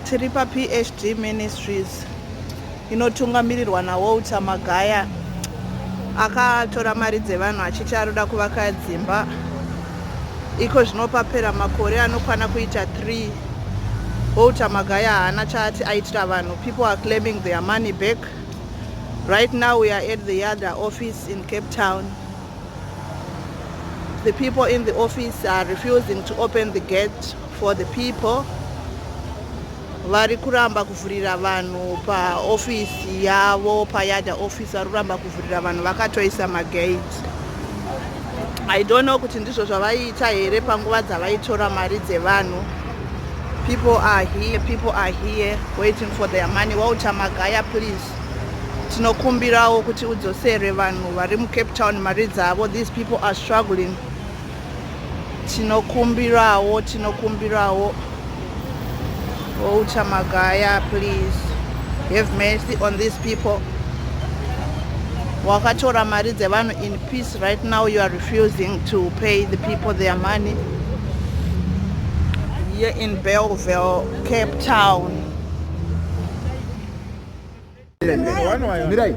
Tiri paPHD Ministries inotungamirirwa naWalter Magaya. Akatora mari dzevanhu achiti arikuda kuvaka dzimba. Iko zvino papera makore anokwana kuita 3. Walter Magaya haana chaati aitira vanhu. People are claiming their money back. Right now we are at the Yadah office in Cape Town. The people in the office are refusing to open the gate for the people. Vari kuramba kuvhurira vanhu paofisi yavo, paYadah office vari kuramba kuvhurira vanhu, vakatoisa magate. I don't know kuti ndizvo zvavaiita here panguva dzavaitora mari dzevanhu. People are here, people are here waiting for their money. Walter Magaya, please, tinokumbirawo kuti udzosere vanhu vari muCape Town mari dzavo. These people are struggling. Tinokumbirawo, tinokumbirawo. Walter Magaya, please have mercy on these people. Wakatora mari dzevanhu in peace. Right now you are refusing to pay the people their money. Here in Bellville, Cape Town. Mirai.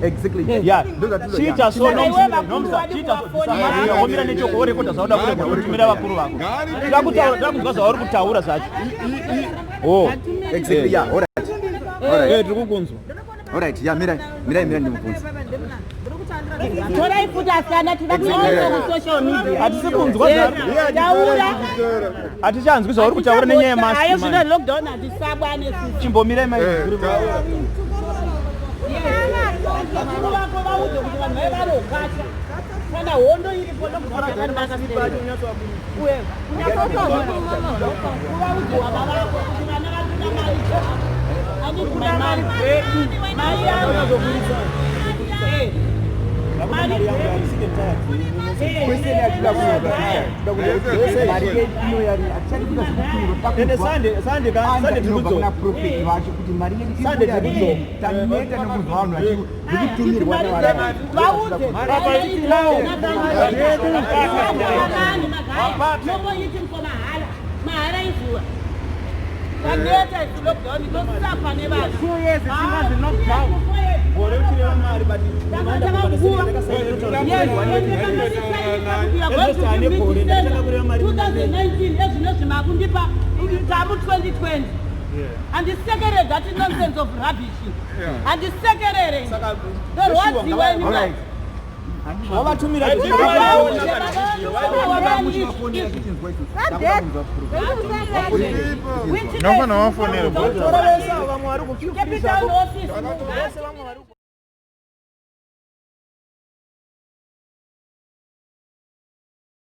Exactly. Chiita so, Nomsa, chiita so. Womira nechoko, worekodha zvauda kurekodha, utumira vakuru vako. Toda kunzwa zvauri kutaura zvacho. Oh. Exactly. Yeah. All right. All right. Tiri kukunzwa. All right. Yeah, mirai. Mirai, mirai ndimubvunze. Torai futi asana, tida kuisa kusocial media. Hatisi kunzwa. Taura. Hatichanzwi zvauri kutaura nenyaya Ayo zvino yemask. lockdown hatisabwa nesisi. Chimbomirai mai. Vakuru vako vaudze kuti vanhu vai vari ukasha kana hondo iripo, lockdown vanhu vakasiyana. Uye kuvaudze baba vako kuti vana vari kuda mari. I need my money, mari yangu. Mari. Question yatida kunzwa. Tida kunzwa mari yedu inoyari. Hatichadi kuita zvekutumirwa. Ende Sande, Sande ka, Sande tiri Inobva kuna kudzoka. prophet vacho kuti mari yedu Sande iri tiri kudzoka. Taneta nekunzwa vanhu vachi zvekutumirwa. Vaudze. Nomboiti for mahala mahara izuva taneta isu lockdown, tosapa nevanhu. 2 years ichinganzi lockdown. Gore uchireva mari, but Takaguva. Ane gore, ndakatanga kureva mari. 2019, ezvinozvi makundipa tamu 2020. Handisekerere that nonsense of rubbish, handisekerere, ndorwadziwa ini. All right. Wavatumira. Vaudze baba. Nofana wafonera. Tora vese ava, vamwe vari Capital office. Vese vamwe vari.